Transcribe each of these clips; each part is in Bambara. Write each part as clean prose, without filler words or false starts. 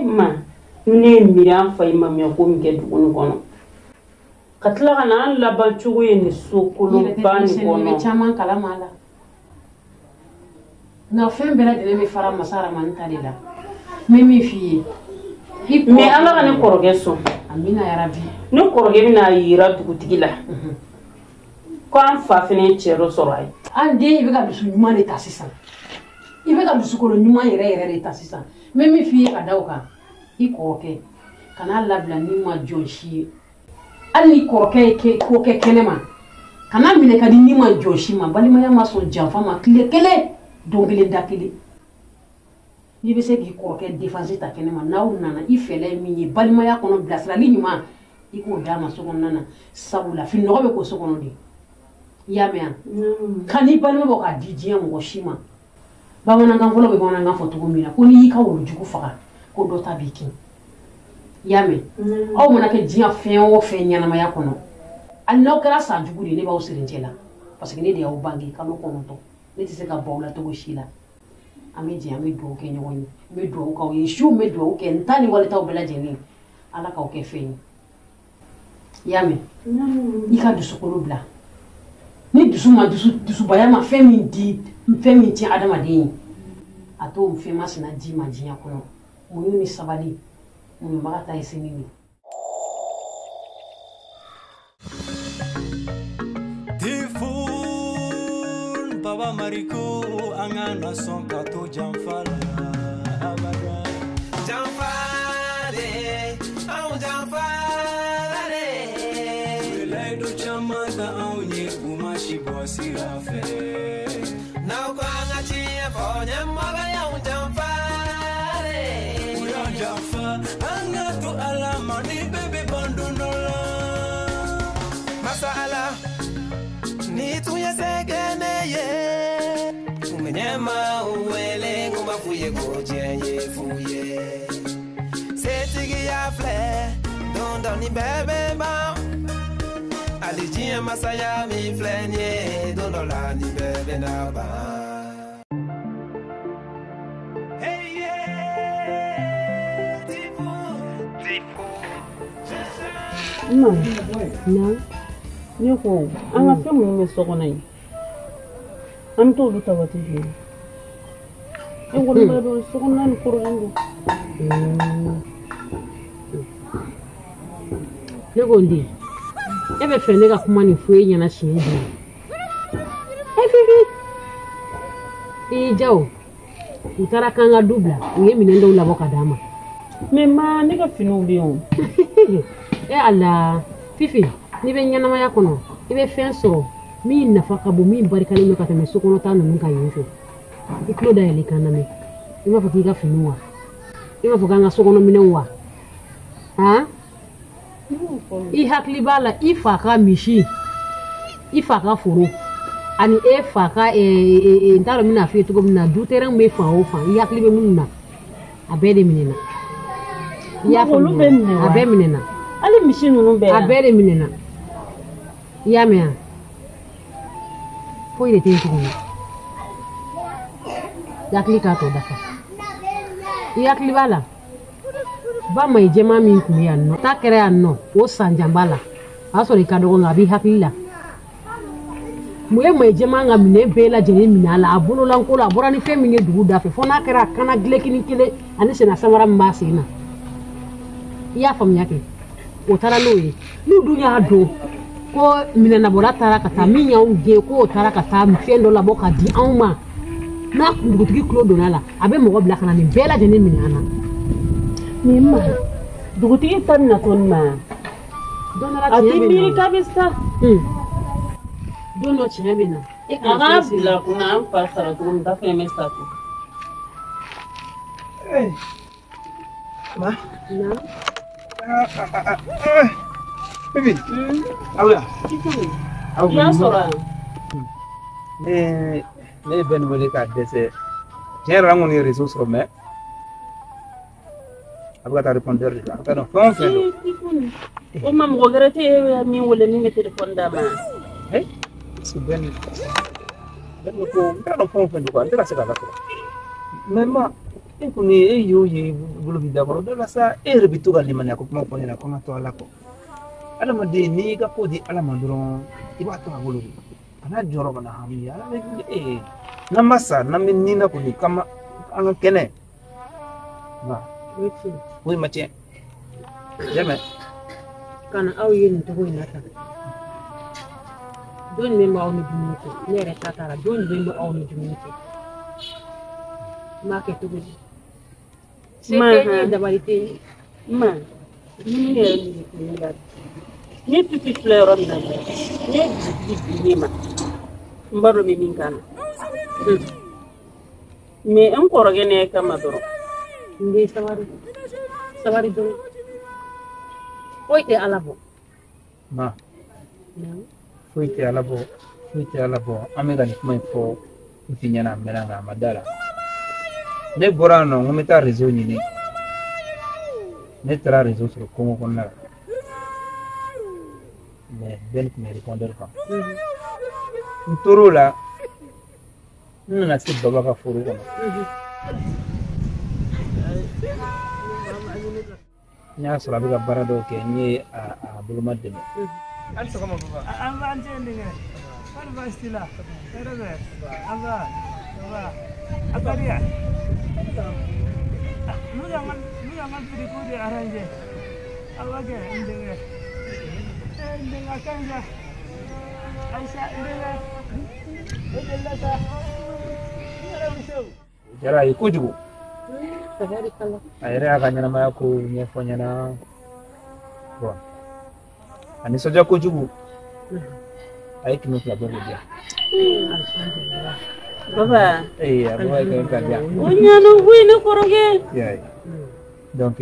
Ma ne ye miiri an fa imamiya ko min kɛ dugu nin kɔnɔ ka tila ka na an laban cogo ye nin so kolonba nin kɔnɔ. I bɛ caman kalama a la nka fɛn bɛɛ lajɛlen bɛ fara masa Ramani ta de la. N bɛ min f'i ye. Mais Ala ka ne kɔrɔkɛ sɔn. Amina yarabi. Ne kɔrɔkɛ bɛna yira dugutigi la ko an fa fana ye cɛ dɔ sɔrɔ a ye. An den, i bɛ ka dusu ɲuman de ta sisan. I bɛ ka dusukolo ɲuman yɛrɛ yɛrɛ de ta sisan. N bɛ min f'i ye ka da o kan, i kɔrɔkɛ kan'a labila n'i ma jɔn si ye. Hali ni kɔrɔkɛ ye ko kɛ kɛnɛ ma, kana minɛ ka di n'i ma jɔn si ma. Balimaya ma sɔn janfa ma tile kelen, don kelen, da kelen. N'i bɛ se k'i kɔrɔkɛ défense ta kɛnɛ ma, n'aw nana i fɛlɛ ye min ye balimaya kɔnɔ, bilasirali ɲuman, i k'o d'a ma so kɔnɔna na. Sabula fininɔgɔ bɛ ko so kɔnɔ de. I y'a mɛn wa? Ka n'i balima bɔ k'a di diɲɛ mɔgɔ si ma. Bamanankan fɔlɔ bɛ bamanankan fɔ cogo min na, ko n'i y'i ka wulujugu faga, ko dɔ ta b'i kin. I y'a mɛn? Aw mana kɛ diɲɛ fɛn o fɛn ɲɛnamaya kɔnɔ, hali n'aw kɛra san jugu de ye, ne b'aw siri n cɛ la, parce que ne de y'aw bange kalo 9. Ne tɛ se ka bɔ aw la cogo si la. An bɛ jɛ, an bɛ dugawu kɛ ɲɔgɔn ye. N bɛ dugawu k'aw ye su, n bɛ dugawu kɛ n ta ni walitaw bɛɛ lajɛlen. Ala k'aw kɛ fɛn ye. I y'a mɛn? I ka dusukolo bila. Ni dusu ma dusu, dusubaya ma fɛn min di, fɛn min tiɲɛ adamaden ye, a t'o fɛn masina di ma diɲɛ kɔnɔ. Muɲu ni sabali, muɲubaga ta ye sini de ye. Baba Mariko, an ka na sɔn ka to janfa la abada. Janfa de, anw janfa la de. U ye layidu caman ta anw ye, u ma si bɔ sira fɛ. N'aw ko an ka tiɲɛ fɔ, ɲɛmɔgɔ y'anw janfa de. U y'an janfa, an ka to Ala ma, ni bɛɛ bɛ ban don dɔ la. Masa Ala, ni tun ye se kɛ ne ye, kun bɛ ɲɛmaaw wele, kun b'a f'u ye ko diɲɛ ye fu ye. Setigiya filɛ, don dɔ ni bɛɛ bɛ ban. Hali diɲɛ masaya min filɛ nin ye, don dɔ la ni bɛɛ bɛ na ban. Hey yeah, Tifo, Ma, na, ne ko an ka fɛn minnu bɛ so kɔnɔ yen, an bɛ t'olu ta waati jumɛn? E kɔni b'a dɔn so kɔnɔna nin korolen don. Ne ko n den, e bɛ fɛ ne ka kuma nin fɔ e ɲɛna siɲɛ jumɛn? E Fifi, i y'i ja o, u taara k'an ka du bila, u ye minɛn dɔw labɔ ka d'an ma. Mais ma, ne ka finiw bɛ yen o. E Ala, Fifi, n'i bɛ ɲɛnamaya kɔnɔ, i bɛ fɛn sɔrɔ min nafa ka bon, min barikalen don ka tɛmɛ so kɔnɔ ta ninnu kan yen fɛ. I tulo dayɛlɛ i kan lamɛn. I b'a fɔ k'i ka finiw wa? I b'a fɔ k'an ka sokɔnɔ minɛnw wa? Han? I hakili b'a la i fa ka misi, i fa ka foro, ani e fa ka n t'a dɔn n bɛna f'i ye cogo min na, du terrain bɛ fan o fan, i hakili bɛ minnu na, a bɛɛ de minɛna. I y'a Olu faamuya? bɛɛ minɛ wa? A bɛɛ minɛna. Hali misi ninnu bɛɛ? A bɛɛ de minɛna. I y'a mɛn wa? Foyi de tɛ yen tuguni. I hakili k'a tɔ dafa. I hakili b'a la, ba mayi jɛman min tun bɛ yan nɔ, ta kɛra yan nɔ, o san jan b'a la. O y'a sɔrɔ i ka dɔgɔ, nka a b'i hakili la. Mun ye mayi jɛman ka minɛn bɛɛ lajɛlen minɛ a la, a bololanko la, a bɔra ni fɛn min ye dugu da fɛ, fo n'a kɛra a kana gilekini kelen ani senna samara min b'a sen na. I y'a faamuya kɛ? O taara n'o ye. N'u dun y'a dɔn ko minɛnabɔla taara ka taa min y'anw gɛn, k'o taara ka taa fɛn dɔ labɔ ka di anw ma, n'a dugutigi tulo donna a la, a bɛ mɔgɔ bila ka na nin bɛɛ lajɛlen minɛ an na. Nin ma, dugutigi ta bɛna to nin ma. Don dɔ la A tiɲɛ tɛ bɛ miiri na. k'a bɛ sa. Don dɔ tiɲɛ bɛ na. E A kana k'a fɛn siri. bila kunna, an fa sara cogo min, ta fɛnɛ bɛ sa ten. Ma. Na. Bibi. Aw ya. Aw I y'a sɔrɔ yan. Ne ye bɛɛ nin wele k'a dɛsɛ. Tiɲɛ yɛrɛ la, an kɔni ye réseau sɔrɔ, mais a bɛ ka taa répondeur de kan. A t'a dɔn fɛn o fɛn don. O ma, mɔgɔ wɛrɛ tɛ e min wele min bɛ telefɔni d'a ma? Parce que bɛɛ nin ko n t'a dɔn fɛn o fɛn don quoi, n tɛ ka se k'a lasɔrɔ. Mais ma, E kɔni e y'o ye bolo bi dabɔrɔ dɔ la sa, e yɛrɛ bɛ to ka limaniya ko kuma fɔ ne ɲɛna ko n ka to Ala kɔ. Adamaden n'i y'i ka ko di Ala ma dɔrɔn i b'a to a bolo de. Kana jɔrɔ kana hami Ala bɛ n'an ma sa n'an bɛ ni na kɔni kama an ka kɛnɛ. Nka foyi ma tiɲɛ. Jɛmɛ. Kana aw ye nin cogo in na tan. Don jumɛn b'aw ni dumuni kɛ? Ne yɛrɛ ta t'a la. Don jumɛn bɛ aw ni dumuni kɛ? N b'a kɛ cogo di? Se tɛ ne ye, dabali tɛ n ye. Ma, dumuni yɛrɛ min bɛ ne la. Ne Fifi filɛ yɔrɔ min na bi, ne dusukun bi ne ma. N b'a dɔn n bɛ min k'a la. Mais n kɔrɔkɛ ne kama dɔrɔn. N den sabali. Sabali dɔrɔn. Foyi tɛ Ala bɔ. Ma. Foyi tɛ Ala bɔ, foyi tɛ Ala bɔ. An bɛ ka nin kuma in fɔ Fifi ɲɛna a mɛnna nka a ma da la. Ne bɔra yan nɔ n ko n bɛ taa réseau ɲini. Ne taara réseau sɔrɔ kungo kɔnɔna la. Mais Ben tun bɛ répondeur kan. N tor'o la, n nana se Baba ka foro kɔnɔ. N y'a sɔrɔ a bɛ ka baara dɔw kɛ, n ye a boloma dɛmɛ. Hali sɔgɔma baba. An b'an cɛ denkɛ. Kɔni baasi t'i la? Hɛrɛ bɛ? An ba. Baba. A tariya. N'u y'an ka biriko de arrange. A b'a kɛ n denkɛ. N denkɛ a ka ɲi sa. Ayisa n denkɛ. E delila sa. N yɛrɛ bɛ se o. O diyara a ye kojugu. A yɛrɛ y'a ka ɲɛnamaya ko ɲɛfɔ n ɲɛna. Bon. A nisɔndiya kojugu. A ye 200 bɔ k'o di yan. Baba. Ee a baba ye 200 di yan. O ɲɛna koyi ne kɔrɔkɛ. I y'a ye. Donc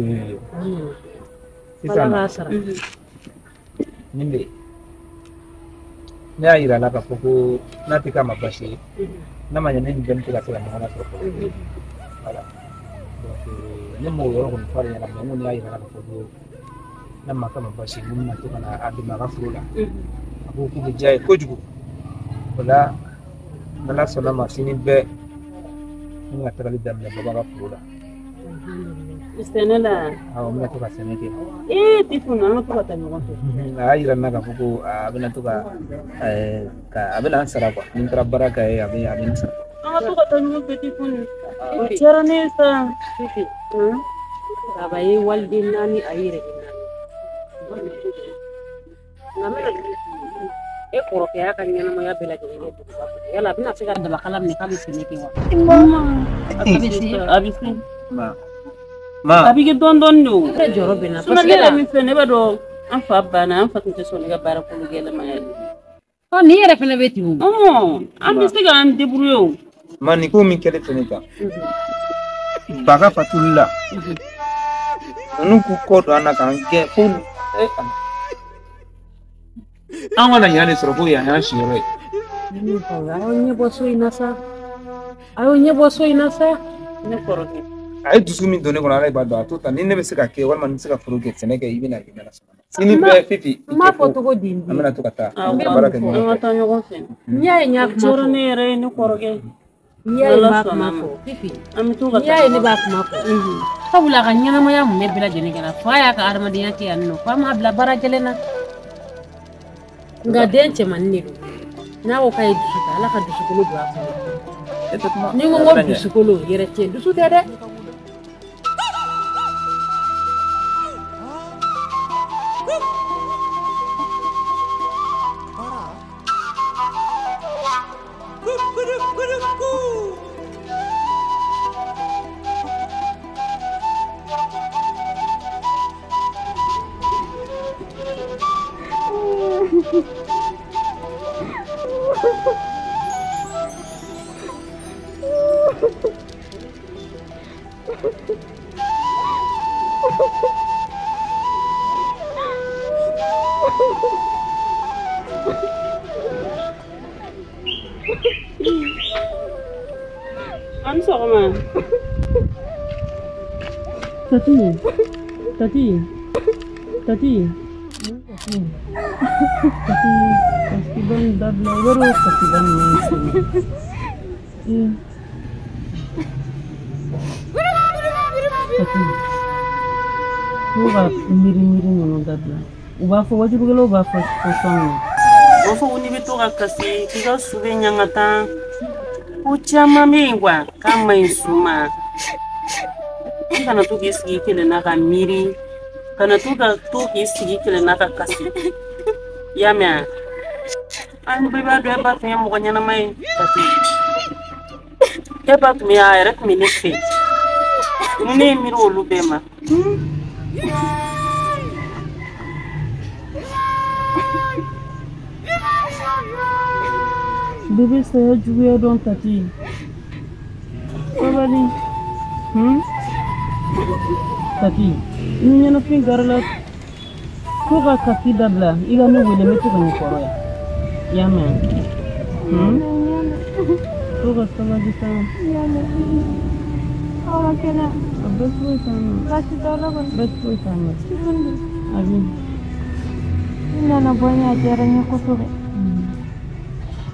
sisan nin de ne y'a yira a la k'a fɔ ko n'a tɛ k'a ma baasi ye, n'a ma ɲɛ ne ni Ben tɛ ka se ka ɲɔgɔn lasɔrɔ fɔlɔ. Voilà. Donc ne m'o yɔrɔ kɔni fɔ ale ɲɛna, mais n kɔni y'a yira a la k'a fɔ ko n'a ma k'a ma baasi ye, n ko n bɛna to ka na a dɛmɛ a ka foro la. A ko k'u bɛ diya ye kojugu. O la n'Ala sɔnna ma sini bɛɛ n bɛna tagali daminɛ Baba ka foro la. Sɛnɛ la? Awɔ, n bɛna to ka sɛnɛ kɛ. Ee Tifu, an ka to ka taa ɲɔgɔn fɛ. A y'a yira n na k'a fɔ ko a bɛna to ka a bɛna n sara quoi. Ni n taara baara kɛ a bɛ n sara. An ka to ka taa ɲɔgɔn fɛ Tifu. O diyara ne ye sa. Fifi. Baba ye waliden 4 a ye yɛrɛ naani. Nka n bɛna e kɔrɔkɛ y'a ka ɲɛnamaya bɛɛ lajɛlen kɛ duguba kɔnɔ. Yala a bɛna se ka dabakala minɛ k'a bɛ sɛnɛ kɛ wa? A bɛ se. A bɛ se. Ma. A bɛ kɛ dɔɔni dɔɔni de o. Ne jɔrɔ bɛ n na. Sinon ne yɛrɛ min filɛ ne b'a dɔn an fa banna, an fa tun tɛ sɔn ne ka baara kolo gɛlɛn ma yɛrɛ. Ɔ nin yɛrɛ fana bɛ ten o. An bɛ se k'an débrouiller o. Ma nin ko min kɛlen filɛ nin kan. Ba ka fatuli la. Ninnu k'u kɔ don an na k'an gɛn fo an kana ɲina de sɔrɔ ko yan y'an siyɔrɔ ye. A y'aw ɲɛ bɔ so in na sa. A y'aw ɲɛ bɔ so in na sa. Ne kɔrɔkɛ. A ye dusu min don ne kɔnɔ Ala b'a dɔn a t'o ta ni ne bɛ se ka kɛ walima ni bɛ se ka foro kɛ sɛnɛ kɛ i bɛna i bɛna sɔrɔ. Sini bɛɛ Fifi. N b'a fɔ cogo di? An bɛna to ka taa. An bɛ baara kɛ ɲɔgɔn fɛ. An ka taa ɲɔgɔn fɛ. N'i y'a ye n y'a kuma fɔ. O diyara ne yɛrɛ ye ne kɔrɔkɛ. N'i y'a ye n b'a kuma fɔ Fifi. An bɛ to ka taa. N'i y'a ye ne b'a kuma fɔ. Sabula a ka ɲɛnamaya mun bɛɛ lajɛlen kɛra fa y'a ka adamadenya kɛ yan nɔ fa m'a bila baara gɛlɛn na. Nka den cɛmannin de don. N'a ko k'a ye dusu ta Ala ka dusukolo don a kɔnɔ. Ni n ko dusukolo yɛrɛ tiɲɛ dusu tɛ dɛ. An sɔgɔma. Tati, tati, tati. Tati, kasiba in dabila i b'a dɔn kasiba ninnu ye. N'u ka miiri miiri ninnu dabila. U b'a fɔ wajulukɛlaw b'a fɔ fɛn min. U b'a fɔ ko n'i bɛ to ka kasi k'i ka su bɛ ɲangata. Ko caman bɛ yen kuwa k'a man ɲi su ma. I kana to k'i sigi kelen na ka miiri. Kana to ka to k'i sigi kelen na ka kasi. I y'a mɛn wa? An bɛɛ b'a dɔn e ba tun ye mɔgɔ ɲɛnama ye. E ba tun bɛ a yɛrɛ tun bɛ ne fɛ. Ni ne ye miiri olu bɛɛ ma. Bɛɛ bɛ saya juguya dɔn Tati. Sabali. Tati, ni ɲɛnafin garila to ka kasi dabila i ka ne wele n bɛ to ka nin kɔrɔ yan. I y'a mɛn? To ka sabali sa. A bɛɛ foyi t'an na. Baasi t'aw la kɔni? Baasi foyi t'an na. Abi. I nana bɔ n ye a diyara n ye kosɛbɛ.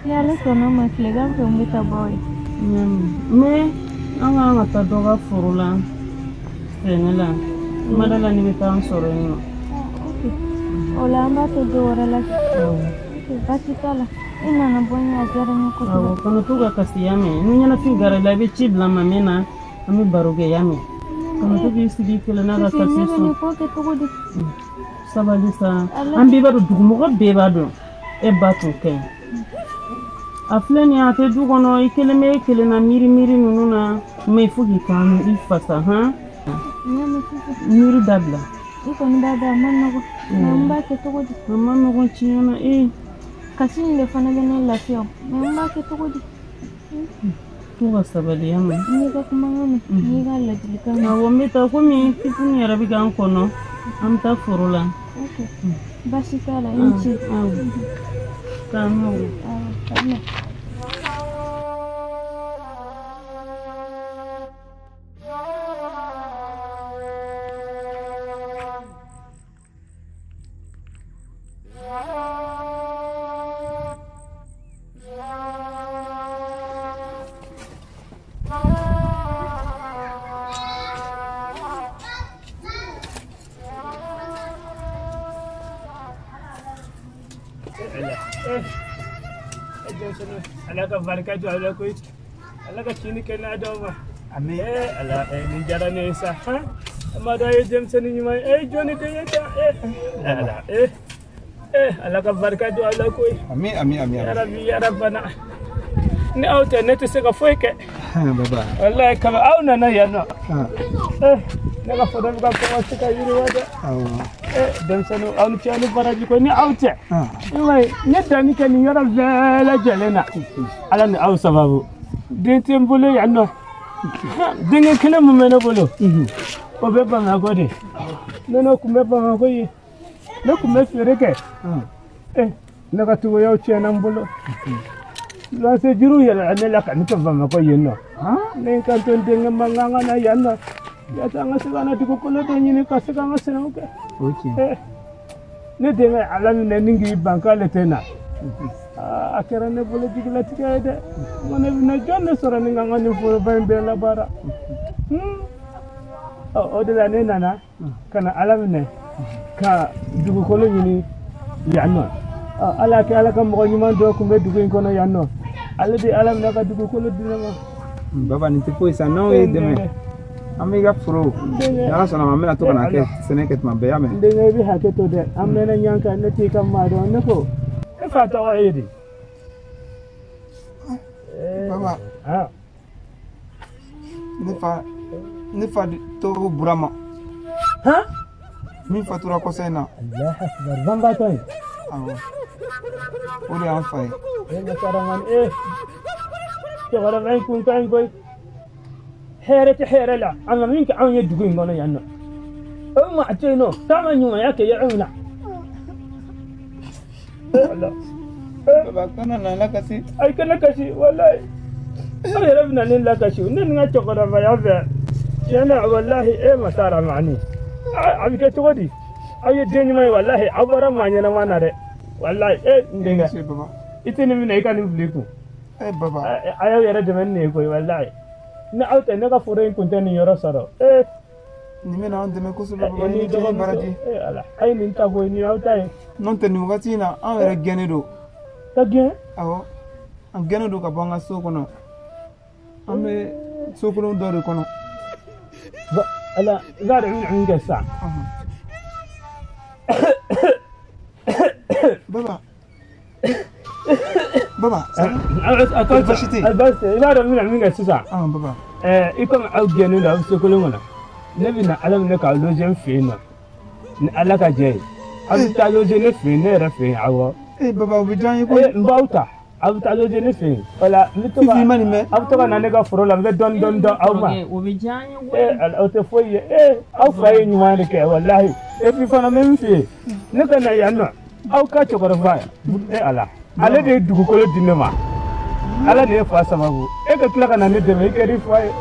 Ni Ala sɔnna ma tilegan fɛ n bɛ taa bɔ aw ye. Mais an kan ka taa dɔ ka foro la sɛnɛ la. N ma da la ni bɛ taa an sɔrɔ yen nɔ. O la an b'a to don wɛrɛ la. Baasi t'a la. I nana bɔ n ye a diyara n ye kosɛbɛ. Awɔ, kana to ka kasi y'a mɛn. Ni ɲɛnafin gara i la i bɛ ci bila n ma min na an bɛ baro kɛ y'a mɛn. Kana to k'i sigi kelen na ka kasi ne bɛ nin ko kɛ cogo di? Sabali sa. An bɛɛ b'a dɔn dugumɔgɔ bɛɛ b'a dɔn e ba tun ka ɲi. A filɛ nin ye a tɛ du kɔnɔ i kelen bɛ e kelen na miiri miiri ninnu na mais il faut k'i kan i fasa han. Miiri dabila. I kɔni b'a dɔn a ma nɔgɔn. Mais n b'a kɛ cogo di? A ma nɔgɔn tiɲɛ na ee. Kasi in de fana bɛ ne lafiya o. Mais n b'a kɛ cogo di? To ka sabali ya mɛn. N y'i ka kumakan mɛn, n y'i ka ladilikan mɛn. Awɔ n bɛ taa komi fitinin yɛrɛ bɛ k'an kɔnɔ an bɛ taa foro la. Ok baasi t'a la i ni ce. Awɔ. K'an nɔgɔn. Awɔ k'an mɛn. Ala ka barika don ala koyi ala ka sini kɛnɛya d'aw ma. Ami ala nin diyara ne ye sa han Amadu a ye denmisɛnnin ɲuman ye e jɔnni den ye tan ala ala ka barika don ala koyi. Ami ami ami. Yarabi yarabana ni aw tɛ ne tɛ se ka foyi kɛ. Baba. Walayi kaba aw nana yan nɔ. Ne ka foro bɛ ka commencer ka yiriwa dɛ. Awɔ. Denmisɛnninw aw ni ce aw ni baraji ko ni aw tɛ. I m'a ye n ye danni kɛ nin yɔrɔ bɛɛ lajɛlen na. Ala ni aw sababu. Den tɛ n bolo yan nɔ. Denkɛ kelen mun bɛ ne bolo. O bɛ Bamakɔ de. Ne n'o tun bɛ Bamakɔ yen. Ne tun bɛ feere kɛ. Ne ka cogoyaw tiɲɛna n bolo. Lase juru yɛlɛla ne la ka ne to Bamakɔ yen nɔ. Ne ye n kanto n denkɛ ma n k'an ka na yan nɔ. Yasa an ka se ka na dugukolo dɔ ɲini ka se k'an ka sɛnɛw kɛ. Ne denkɛ Ala minɛ ni k'i ban k'ale tɛ na. A kɛra ne bolo jigilatigɛ ye dɛ. N ko ne bɛna jɔn de sɔrɔ ni ka n ka nin foroba in bɛɛ labaara. O de la ne nana ka na Ala minɛ ka dugukolo ɲini yan nɔ. Ala kɛ Ala ka mɔgɔ ɲuman dɔ tun bɛ dugu in kɔnɔ yan nɔ. Ale de Ala minɛ ka dugukolo di ne ma. Baba nin tɛ foyi sa n'anw y'i dɛmɛ. An b'i ka foro ni Ala sɔnna ma an bɛna to ka na kɛ sɛnɛ kɛ tuma bɛɛ y'a mɛn. N denkɛ i bɛ hakɛ to dɛ an mɛnna ɲɔgɔn kan ne t'i ka maa dɔn ne ko e fa tɔgɔ ye di. Baba ne fa tɔgɔ Burama. Han? Min fatura kɔsa in na. Alahu akibar banbaatɔ in. Awɔ o de y'an fa ye. E masaramani cɛkɔrɔba in kun ka ɲi koyi. Hɛrɛ tɛ hɛrɛ la a ma min kɛ anw ye dugu in kɔnɔ yan nɔ o maa tɛ yen nɔ k'a ma ɲumanya kɛ anw na. Baba kana na lakasi. Ayi kana kasi walayi aw yɛrɛ bɛna ne lakasi ne ni n ka cɛkɔrɔbaya fɛ tiɲɛ na walahi e masaramani a bɛ kɛ cogo di aw ye den ɲuman ye walahi aw bɔra maa ɲɛnama na dɛ walahi e n denkɛ i tɛ nin minɛ i ka nin fili kun. Baba a y'aw yɛrɛ dɛmɛ ni nin ye koyi walahi. Ni aw tɛ ne ka foro in kun tɛ nin yɔrɔ sɔrɔ. Nin bɛna an dɛmɛ kosɛbɛ baba, i ni ce ni baraji. Ala, a ye nin ta koyi, nin y'aw ta ye. N'o tɛ nin wagati in na anw yɛrɛ gɛnnen don. Ka gɛn? Awɔ, an gɛnnen don ka bɔ an ka so kɔnɔ. An bɛ sokolon dɔ de kɔnɔ. Ala, i b'a dɔn i bɛna min kɛ sisan. Baba. Baba, baasi tɛ yen. Baasi tɛ yen. I b'a dɔn n bɛna min kɛ sisan. Baba. I komi aw gɛnnen don, aw bɛ sokolon kɔnɔ. Ne bɛ na Ala minɛ k'aw loger n fɛ yen nɔ. Ni Ala ka jɛ ye. Aw bɛ taa loger ne fɛ yen, ne yɛrɛ fɛ yen, awɔ. Baba, o bɛ diya n ye koyi. N b'aw ta. Aw bɛ taa loger ne fɛ yen. Wala, n bɛ to ka. Fifi ma nin mɛn. Aw bɛ to ka na ne ka foro la, n bɛ dɔɔni dɔɔni dɔn aw ma. O bɛ diya n ye koyi. O tɛ foyi ye. Aw fa ye ɲuman de kɛ, walahi. Et puis fana n bɛ min f'i ye. Ne ka na yan nɔ. Aw ka cɛkɔrɔba Ala. Ale de ye dugukolo di ne ma. Ala de ye fa sababu. E ka tila ka na ne dɛmɛ, i kɛra i fa ye.